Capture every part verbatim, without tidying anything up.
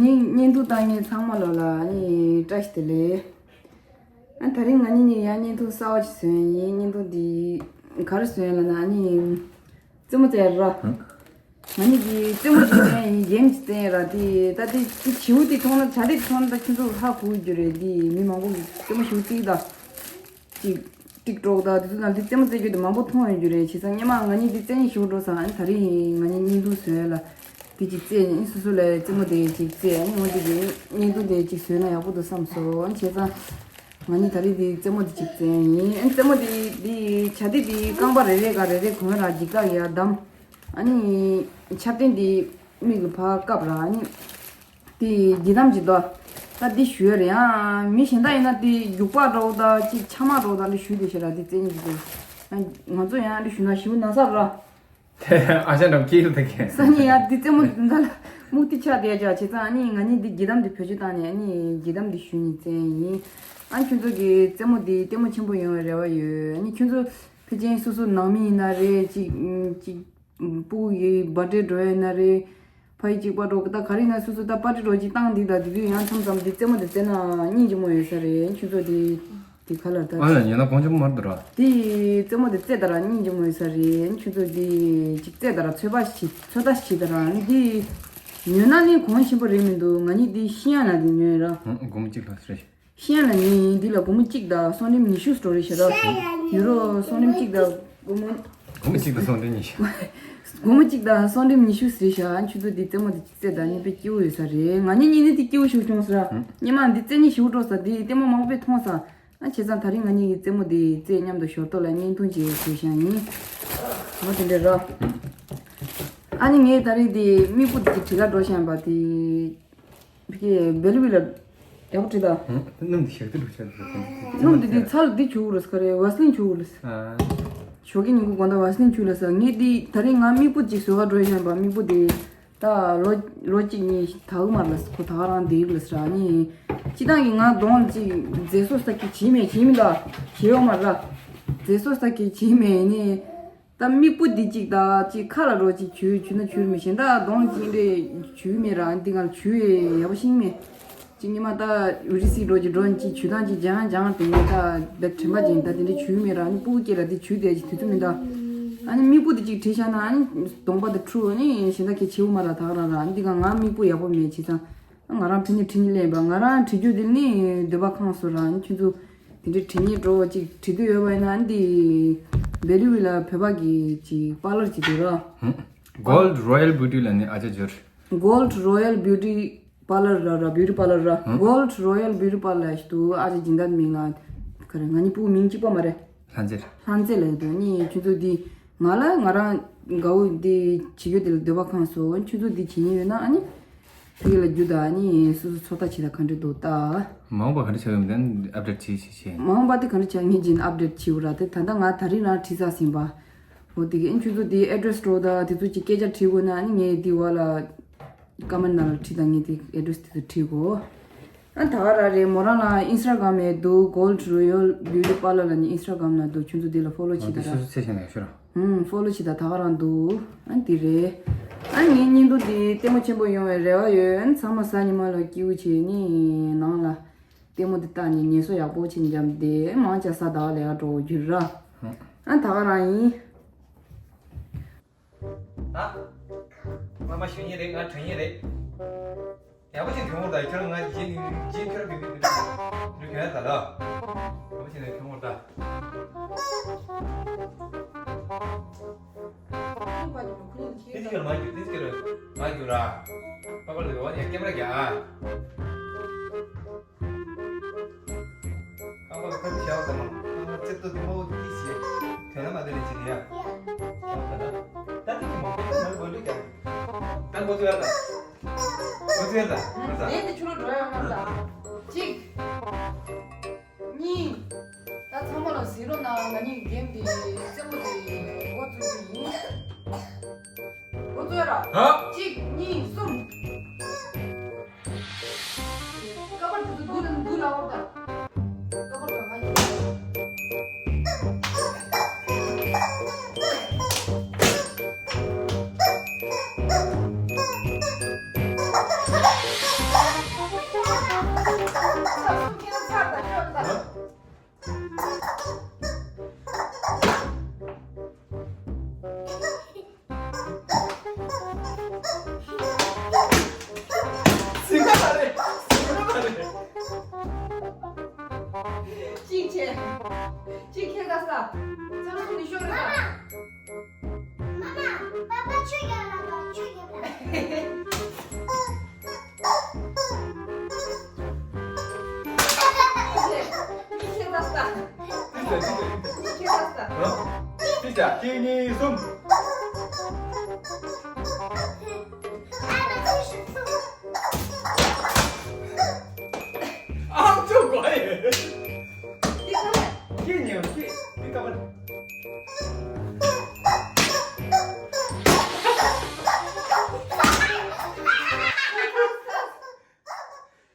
ནི་བརྙན་ཐུང་བཏང་མཁན་ཚང་མ་ལོ་ལ་ནི་བཀྲ་ཤིས་བདེ་ལེགས། ཨ་ད་རིང་ང་གཉིས་ནི་ཡང་བརྙན་ཐུང་གསར་བ་ཞིག་བཟོས་ཡིན། བརྙན་ཐུང་འདི་ག་རེ་བཟོས་ཡིན་ལབ་ན་ནི། རྩེད་མོ་རྩེ་ཡ་ར། ང་གཉིས་ཀྱིས་རྩེད་མོ་ཞིག་རྩེ་ཡིན། གེམ་ཞིག་རྩེ་ཡིན་ར། དེ་ད་དེ་དེ་བྱིའུ་དེ་མཐོང་ན། བྱ་དེ་མཐོང་ན་ད་ཁྱོད་ཚོ་ཧ་གོ་གི་རེད། དེ་མི་མང་པོ་གིས་རྩེད་མོ་ཞིག་རྩེ་གི་ད། ཅིག་ཀྲིག་ཀྲོག་ད་དེ་ཚོ་ནང་དེ་རྩེད་མོ་རྩེ་རྒྱུ་དེ་མང་པོ་མཐོང་ཡོད་རྒྱུ་རེད། བྱས་ཙང་སྔོན་མ་ང་གཉིས་དེ་རྩེ་ནས་ཞུགས་འགྲོ་ས། ཨ་ནི་ད་རིང་ང་གཉིས་བརྙན་ཐུང་བཟོས་ལ་དེ་ཅིག་རྩེ་ནས་སོ་སོ་ལ་རྩེད་མོ་དེ་ཅིག་རྩེ། ཨ་ནི་འོ་དེ་གི་བརྙན་ཐུང་དེ་ཅིག་བཟོས་ན་ཡག་པོ་འདུག་བསམ་སོང་། ཨ་ནི་བྱས་ཙང་ང་གཉིས་ད་རིང་དེ་རྩེད་མོ་དེ་ཅིག་རྩེ་ཡིན། ཨ་ནི་རྩེད་མོ་དེ་དེ་བྱ་དེ་དེ་རྐང་པ་རེ་རེ་ག་རེ་རེ་གོན་ར། འཇིགས་སྐྲག་ཡར་བསྡམས། ཨ་ནི་ཆབ་རྟེན་དེ་མིག་ལ་ཕར་བཀབ་ར། ཨ་ནི། དེ་ཡི་དམ་གྱི་དོ། ད་འདི་ཞུ་ཡ་རེད། ཡང་མི་གཞན་དག་ཡིན་ན་དེ་རྒྱུག་པ་འདྲ་བོ་དང་ཅིག་ཆ་མ་འདྲ་བོ་དང་འདི་ཞུ་དེ་ཤ་ར། དེ་རྩེད་མོ་འདི་དེ། ང་ཚོ་ཡང་འདི་ཞུ་ན་ཞུ་ན་ས་ར། ཨ་ཞང་འགྲམ་སྐྱིད་ལ་དེ་གས། ས་ནི་ཡང་དེ་རྩེད་མོ་འདི་ལ་མུག་དེ་ཆགས་བསྡད་ཀྱག་བྱས་ཙང་ཨ་ནི་ང་གཉིས་འདི་ཡི་དམ་འདི་བེད་སྤྱོད་བཏང་ནས་ཨ་ནི་ཡི་དམ་འདི་ཞུ་ནི་རྩེད་ཡིན། ཨ་ཁྱོད་ཚོ་གི་རྩེད་མོ་འདི་ལྟད་མོ་ཆེན་པོ་ཡོང་བའི་རེ་བ་ཡོད། ཨ་ནི་ཁྱོད་ཚོ་ཕལ་ཆེར་སོ་སོ་ནང་མི་ཡིན་ན་རེད། ཅིག་ཅིག་སྤུ་གུ་གི་བར་ཐི་ཌེ་འགྲོ་ཡ་ཡིན་ན་རེད། ཕ་ཡི་གཅིག་པ་འགྲོ་གི་ད་ག་རེ་ཡིན་ན་སོ་སོ་ད་པར་ཊི་འགྲོ་གཅིག་བཏང་འདི་ད་དེ་དུས་ཡང་མཚམས་མཚམས་འདི་རྩེད་མོ་འདི་རྩེ་ན་སྙིང་རྗེ་མོ་ཡོད་ས་རེད། ཁྱོད་ཚོ་དེ་དེ་ག་ལ་ད། ཨ་ལ་ཉན་ན་གོང་ཆེན་པོ་མར་འདུག་ར། དེ་རྩེད་མོ་འདི་རྩེ་ད་ར་སྙིང་རྗེ་མོ་ཡོད་ས་རེད། ཁྱོད་ཚོ་དེ་གཅིག་རྩེ་ད་ར་ཚོད་པ་ཞིག་ཚོད་ལྟ་ཞིག་ད་ར་འདི་ཉོས་ན་ནི་གོང་ཆེན་པོ་རེད་མི་འདུག་ང་གཉིས་འདི་ཤི་ཡ་ན་འདི་ཉོས་ར། སྒོར་མོ་གཅིག་ལྷག་རེད། ཤེས་ཡ་ལ་ཉིན་འདི་ལ་སྒོར་མོ་གཅིག་དང་སོ་འགྲེམ་ཉི་ཤུ་འགྲོ་རེད་ཤག་ར། ཡུ་རོ་སོ་འགྲེམ་གཅིག་དང་སྒོར་མོ། སྒོར་མོ་གཅིག་དང་སོ་འགྲེམ་ཉི་ཤུ། སྒོར་མོ་གཅིག་དང་སོ་འགྲེམ་ཉི་ཤུ་ཟེར་ཤག་ཁྱོད་ཚོ་འདི་རྩེད་མོ་འདི་རྩེ་ད་ནི་དཔེ་སྐྱིད་པོ་ཡོད་ས་རེད། ང་གཉིས་གཉིས་ནི་འདི་སྐྱིད་པོ་ཞིག་བྱུང་ཟེར། སྔོན་མ་འདི་རྩེ་ནི་ཞིག་འགྲོ་ས་འདི་ལྟད་མོ་མང་པོ་དཔེ་མཐོང་ས། ཨ་བྱས་ཙང་ད་རིང་ང་གཉིས་ཀྱི་རྩེད་མོ་འདི་རྩེ་མཉམ་དུ་ཞོར་ཏོ་ལ་བརྙན་ཐུང་ཅིག་བཟོས་ཤག་ཡིན། འོ་དེ་འདྲ་ར། ཨ་ནི་ངས་ད་རིང་འདི་མིག་སྤུ་འདི་བྲི་ག་འགྲོ་ཤག་པ་དེ། ཕ་གི་བེ་ལི་བི་ལ་ཡག་པོ་བྲིས་ད། སྣུམ་འདི་ཞག་ཏུ་འགྲོ་ཆགས་འདུག་སྣུམ་འདི་འདི་ཚ་ལ་འདི་བྱུག་རེད་ཁ་རེ་ཝ་སི་ལིན་བྱུག་རེད། ཞོགས་ཀྱི་ཉིན་གུང་དགོང་དག་ཝ་སི་ལིན་བྱུག་ལ་ས་ངས་འདི་ད་རིང་ང་མིག་སྤུ་ཅིག་བཟོ་ག་འགྲོ་ཡིན་པ། མིག་སྤུ་འདི་ད་ལོ་ལོ་གཅིག་གཉིས་ད་གི་མ་རེད་ལ་ཁོ་ད་ག་རང་འདི་རེད་ལ་ས་ནི། སྤྱི་བཏང་གི་ང་གདོང་ཅིག་མཛེས་སོ་ས་གི་བྱིས་མེད་བྱིས་མི་ད་བྱེད་ཡོད་མ་རེད་ལ། མཛེས་སོ་ས་གི་བྱིས་མེད་ནི། ད་མིག་སྤུ་འདི་གཅིག་དང་གཅིག་ཁ་ལ་རོ་གཅིག་བྱུག་བྱུག་ན་བྱུག་མི་ཤེས། ད་གདོང་གཅིག་འདྲེ་བྱུག་མེད་ར། འདི་ང་ལ་བྱུག་ཡག་པོ་ཤེས་མེད། གཅིག་ཉི་མ་ད་རི་སི་རོ་གཅིག་འགྲོ་གཅིག་བྱུག་སྟངས་གཅིག་སྦྱང་སྦྱང་དེ་ངས་ད་ད་དྲན་པ་ཅན་ད་དེ་འདྲ་བྱུག་མེད་ར། ནི་སྤུ་གུ་སྐྱེ་ལ་འདི་བྱུག་དེ་གཅིག་དུས་ཚོད་མི་འདུག་ཨ་ནི་མིག་སྤུ་འདི་གཅིག་བྲིས་བཞག་ན་ཨ་ནི་གདོང་པ་དེ་འཁྲུ་ཨ་ནི་གཞན་དག་གི་བྱེད་འོ་མ་ར་ད་ག་རང་ར། ཨ་ནི་འདི་ག་ང་མིག་སྤུ་ཡག་པོ་མེད་བྱས་ཙང་། ང་རང་བྲིས་ནི་བྲིས་ནི་ལེན་པ་ང་རང་བྲིས་རྒྱུ་དེ་ནི་འདོད་པ་ཁེངས་སོང་ར། ཁྱོད་ཚོ་དེ་འདྲའི་བྲིས་ནི་འགྲོ་བ་ཅིག་བྲིས་འདོད་ཡོད་པ་ཡིན་ན་འདི་བེ་ལི་བི་ལ་བོད་པ་གི་ཅིག་པ་ལར་ཅིག་འདུག་ར། Gold Royal Beauty ལ་ནི་ཨ་ཅག་འབྱོར། Gold Royal Beauty Parlour ར་ར་བིའུ་ཊི་པ་ལར་ར། Gold Royal Beauty Parlour ཞིག་འདུག་ཨ་ཅག་སྦྱིན་བདག་མིང་ལ་ག་རེ་ང་གཉིས་སྤུ་གུ་མིང་གཅིག་པ་མ་རེད། ལྷ་མཛེས། ལྷ་མཛེས་ལ་ཡོད་དོ་ནི་ཁྱོད་ཚོ་འདི་ང་ལ་ང་རང་དགའ་བོ་འདི་བྱེད་རྒྱུ་དེ་ལ་འདོད་པ་ཁེངས་སོང་། ཁྱོད་ཚོ་འདི་བྱེད་ཉེན་ཡོད་ན་ཨ་ནི། ཕ་གི་ལ་རྒྱུ་དང་ཨ་ནི་སོ་སོ་ཚོད་ལྟ་བྱེད་ད་ག་འདྲ་འདུག་ལྟ། མ་འོངས་པ་ག་འདྲ་བྱ་བའི་མདུན་ཨབ་ཌེཊ་བྱེད་བྱེད་བྱེད། མ་འོངས་པ་དེ་ག་འདྲ་བྱ་ངེས་ཅན་ཨབ་ཌེཊ་བྱེད་འོ་ར། དེ་ད་ལྟ་ང་ད་རིང་རང་བྲིས་ཚར་ཟིན་པ། འོ་དེ་གི་ཨེ་ཁྱོད་ཚོ་དེ་ཨེ་ཌི་རེ་སི་འགྲོ་ད་དེ་ཚོ་ཅིག་སྐད་ཆ་དྲིས་དགོས་ན་ཨ་ནི་ངས་དེ་བ་ལ་ཀ་མེན་ཊི་ནང་ལ་བྲིས་ད་ངས་དེ་ཨེ་ཌི་རེ་སི་དེ་ཚོ་བྲིས་དགོས། ཨ་ད་ག་རང་རེད། མོ་རང་ལ་ཨིན་སི་ཊ་གྷ་རམ་ཡང་འདུག Gold Royal Beauty Parlour ལ་ནི་ཨིན་སི་ཊ་གྷ་རམ་ལ་འདུག་ཁྱོད་ཚོ་དེ་ལ་ཕོ་ལོ་བྱེད་ད་ར། སོ་སོ་ཚེ་ཤེས་ན་ཡག་ཤོས་ར། ཧུམ། ཕོ་ལོ་བྱེད་ད་ད་ག་རང་འདུག་ཨ་འདི་རེད། ཨ་ངའི་བརྙན་ཐུང་འདི་ལྟད་མོ་ཆེན་པོ་ཡོང་བའི་རེ་བ་ཡོད། ཨ་ཚང་མ་གཟའ་ཉི་མ་ལ་སྐྱིད་པོ་བྱེད་ནི་ནང་ལ་ལྟད་མོ་འདི་ལྟ་ནས་ངལ་གསོ་ཡག་པོ་བྱེད་འཇམ་དེ་མང་ཆེ་ས་ད་ག་ལས་ཀ་འགྲོ་རྒྱུ་ར། ཨ་ད་ག་རང་ཡིན། ཨ། ང་མ་ཞུ་ཉེ་རེད། ང་དྲན་ཉེ་རེད། ཡག་པོ་ཞིག་གྱོན་འོང་ད། ཁྱོད་ང་རྗེས་ནི་རྗེས་ཁྱོད་ར་བི་བི་བི་བི་གྱོན་ཡ་ད་ལ། ཡག་པོ་ཞིག་ནས་གྱོན་འོང་ད། དེ་ཚིག་ལ་མ་རྒྱུ། དེ་ཚིག་ལ་མ་རྒྱུ་ར། པ་པ་ལ་ཡོང་བ་ཡ་ཀེམ་ར་རྒྱ། ཨ་པ་ཁ་ཐུག་བྱ་བ་ད་མ། ཨ་ཙེ་ཏོ་དེ་མ་འོ་དེ་ཤེས། དོན་ལ་མ་དེ་ལས་བྱེད་ཡ། བྱ་བ་ད་ད་དེ་གི་མ་འོ་དེ་མ་འོ་དེ་ཀྱང་། ད་འགོ་ཚུགས་ཡ་ད། འགོ་ཚུགས་ཡ་ད། ཨ་ནི་དེ་ཆུ་ལོ་འགྲོ་ཡ་མ་ལ། གཅིག་གཉིས། ད་ཚང་མ་ལ་གཟིགས་རོགས་གནང་། ང་གཉིས་གེམ་དེ་རྩེད་མོ་དེ་འགོ་བཙུགས་རྒྱུ་ཡིན། འགོ་བཙུགས་ཡ་ར། ཧ། གཅིག་གཉིས། གསུམ། ཀ་པར་དེ་ཚོ་འདུག་ལ་འདུག་ལ་འོར་ད། ཀ་པར་གང་ང་ཡིན། ཡ། གཅིག་གཉིས་གསུམ། ཨང་ཅོག་གོ་ཡེ། གཅིག་གཉིས་གཅིག་གཅིག་ཀ་བ།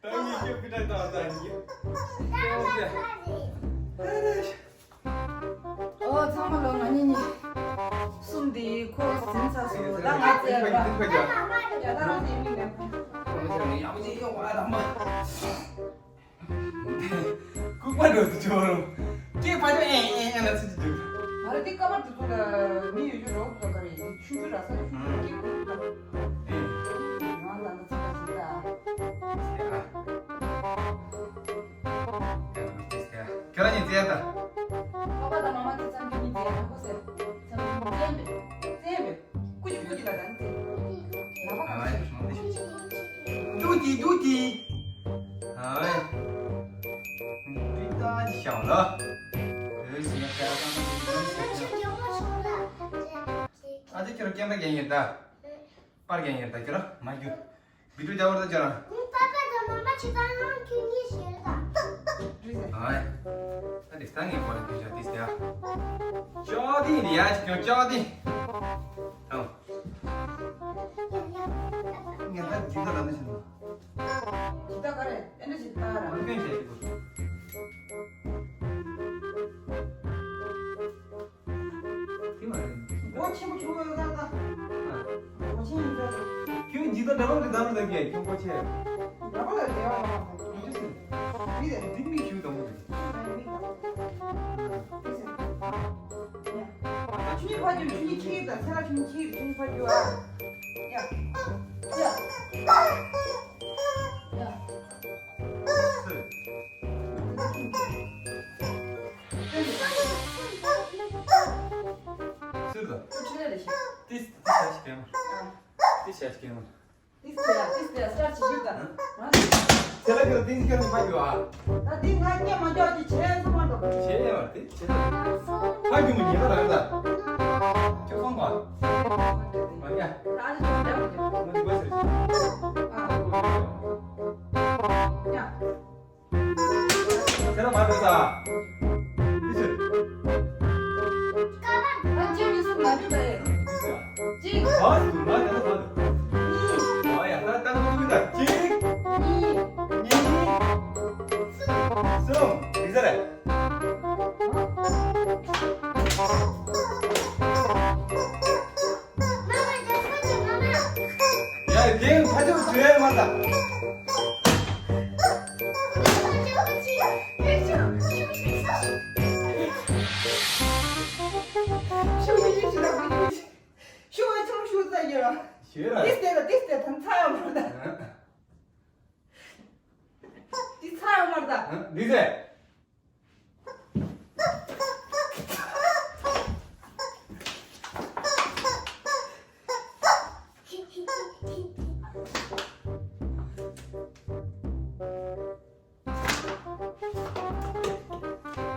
ད་ངས་ཁྱོད་ཀྱི་ད་ད་ད་ཡིན། ཨོ་ཚང་མ་ལོ། ང་གཉིས་གཉིས་གསུམ་དེ་ཁོ་ཟིན་ཚར་སོང་། ད་ང་བཙལ་བ། ཡ་ད་རང་དེ་མིན་ནས། ཁོ་མི་ཚེ་ནི་ཡག་པོ་ཅིག་ཡོང་བ་དང་མ། ལྐུགས་པ་འགྲོ་དུ་ཆོག་རུང་། སྐད་ཕ་ཆོ་ཨེ་ཨེ་ཨེ་ལ་ཚིག་ཅིག་འདུག་ང་རེ་དེ་ཀ་བར་དུ་ཚོ་ལ་མི་ཡོད་རྒྱུ་རོགས་ཚོ་ག་རེ་ཡིན། ཆུང་ཆུང་ར་ས་ཆུང་ཆུང་སྐད་ཁུག་ཐུབ། ཨེ། ང་ལ་ན་ཚིག་པ་ཞིག་ལ། ཁྱོད་རང་གཉིས་བཙལ་ད། ཨ་ཕ་དང་མ་མ་དེ་ཚང་ཁྱོད་གཉིས་བཙལ་ན་ཁོ་ཟེར། ཚང་མ་བཙལ་བས། བཙལ་བས། ཀུ་ཅི་ཀུ་ཅི་ལ་དང་ཙི། ལ་བ་ག་ཅི། ཏུ་ཏི་ཏུ་ཏི། ཨ་ཡེ། ཏི་ཏ་ཅི་ཤང་ལ། ཨེ་ཟི་ཡ་ཀ་ཀ་མ་ཏི་ཏ་ཅི་ཤང་། ཨ་ཏི་ཁྱོད་ར་སྐད་འཕར་རྒྱག་ཡིན་ད། པར་རྒྱག་ཡིན་ད་ཁྱོད་ར་མ་རྒྱུ། བི་ཏུ་རྒྱག་བར་ད་ཁྱོད་ར། ཁོང་པ་པ་དང་མ་མ་ཁྱེད་རང་ཁྱོད་གཉིས་ཤེས་ད། ཨ་ཡེ། ད་དེ་ས་ངའི་སྐོར་ལ་ཁྱོད་ཤ་ཏིས་ཏེ་ཨ། ཅོ་ཏི་ནི་ཡ་ཅི་ཁྱོད་ཅོ་ཏི། ཨོ། ངས་ད་འདི་ད་ལ་ནི་ཤི་ནོ། འདི་ད་ག་རེ་ཨེ་འདྲ་ཞིག་ད་ར། ཨོ་ཀེ་ཞེས་ཞུ་དགོས། དེ་མ་རེད། སྒོ་ཆེན་པོ་ཆུང་བ་ཡོད་ད་ད། ཨ། སྒོ་ཆེན་ཡིན་ད་ད། ཁྱོད་འདི་ད་འདྲ་པོ་འདི་ད་མི་ད་གས་ཁྱོད་སྒོ་ཆེ། འདྲ་པོ་ལ་བདེ་བ་མ་མ་ད་འདི་ཟེར། འདི་ལས་འདི་མི་ཞུ་དང་པོ་རེད། ཨ་ཡ། ཆུ་ནི་ཕ་རྒྱུ་ཆུ་ནི་ཁྱི་དང་ཚེ་ར་ཆུ་ནི་ཁྱི་ཆུ་ནི་ཕ་རྒྱུ་ཨ། ཡ། ཡ། ཡ། སུ་ལ། ཁྱོད་ལ་ཤི། ཏིས་ཏིས་ཤ་ཤི་ཀེ་མ། ཏིས་ཤ་ཤི་ཀེ་མ། ཏིས་ཏེ་ཡ་ཏིས་ཏེ་ཡ་སི་ཊར་ཅི་ཞིག་དང་། ཚེ་ལ་ཁྱོད་ཏིས་ཁྱོད་ནི་ཕ་རྒྱུ་ཨ། ད་ཏིས་ང་སྐད་མ་རྒྱག་ཅི་བྱས་སོང་མ་འགྲོ། བྱས་ཡ་བ་ཏིས་བྱས་ད། ཕ་རྒྱུ་མ་ཉེ་ད་རང་ད། ཁྱོད་ཁོང་ག། མ་ཉ། ད་ཨ་ནི་ཁྱོད་འདྲ་མ་རྒྱག་མ་ཉ་གོ་ཟེར། ཨ། ཉ། ཁྱེད་རང་མ་འགྲོ་ས། འདི་ཟེར། ད་གཅིག་གཉིས་གསུམ་མ་འགྲོ་ད་རེད། འདི་ཟེར། གཅིག་ག་འདུག་ང་དེ་ལ་ག་འདུག་གཉིས། ཨ་ཡ་ད་ད་ང་འདུག་ད། གཅིག་གཉིས། གཉིས། གསུམ། འདི་ཟེར། ཡ་དེ་ཕ་ཆོས་བྲོས་མ་ད། ཤུགས་ཡིན་ཤུགས་ལ་ཤུགས་ཡིན་ཤུགས་ལ་ཤུགས་ལ་ཡོད། ཤོད་ར། ཏིས་ཏེ་ལ་ཏིས་ཏེ་དང་ཚ་ཡོད་མ་ད། ཏིས་ཚ་ཡོད་མ་ད། འདི་ཟེར།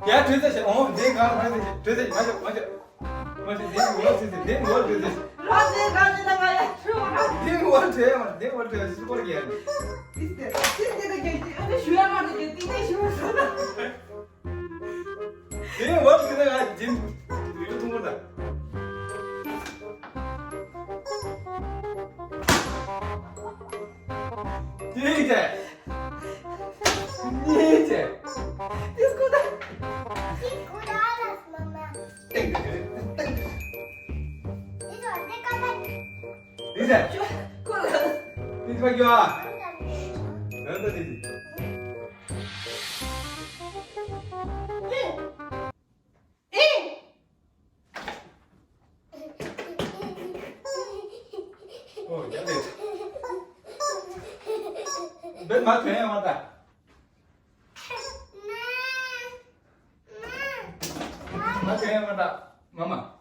ཡ་བྲོས་ཚེ་ཞེ་ཨོ་འདི་གང་བྲོས་ཚེ་བྲོས་ཚེ་མ་ཤོག་མ་ཤོག་མ་ཤོག་འདི་ངོ་བྲོས་ཚེ་འདི་ངོ་བྲོས་ཚེ། རོ་འདི་གང་ཅི་ན་ང་ཡ་ཤོག་ར། འདི་ངོ་བྲོས་མ་འདི་ངོ་བྲོས་སུ་སྐོར་གྱི་ཡ། ཏིས་ཏེ་ཏིས་ཏེ་ད་གྱད་ཅི་ཨ་ནི་ཞུ་ཡ་མ་ད་གྱད་ཏིས་ཏེ་ཞུ་བ་སོ་ན། དེ་ཡང་བབ་ཟིན་ན་ང་རྒྱུན་རིག་པ་ཐུང་བ་དང་། དེ་ཡིན་ཏེ། གཉིས་ཏེ། ཏིས་ཀུ་ད། ཏིས་ཀུ་ད་ར་མ་མ། ཏེང་ཏེ་ཏེང་ཏེ། ཏིས་ཀུ་ད་ཏེ་ཀ་ད། ཡིན་ཏེ། ཀུ་ལ། ཏིས་ཀུ་ད་ཡོད་ཨ། ར་ད་ཏིས། ཨོ་ཡ་ལེ། བེ་མ་ཐོན་ཡ་མ་ད། མ་ཐོན་ཡ་མ་ད། མ་མ།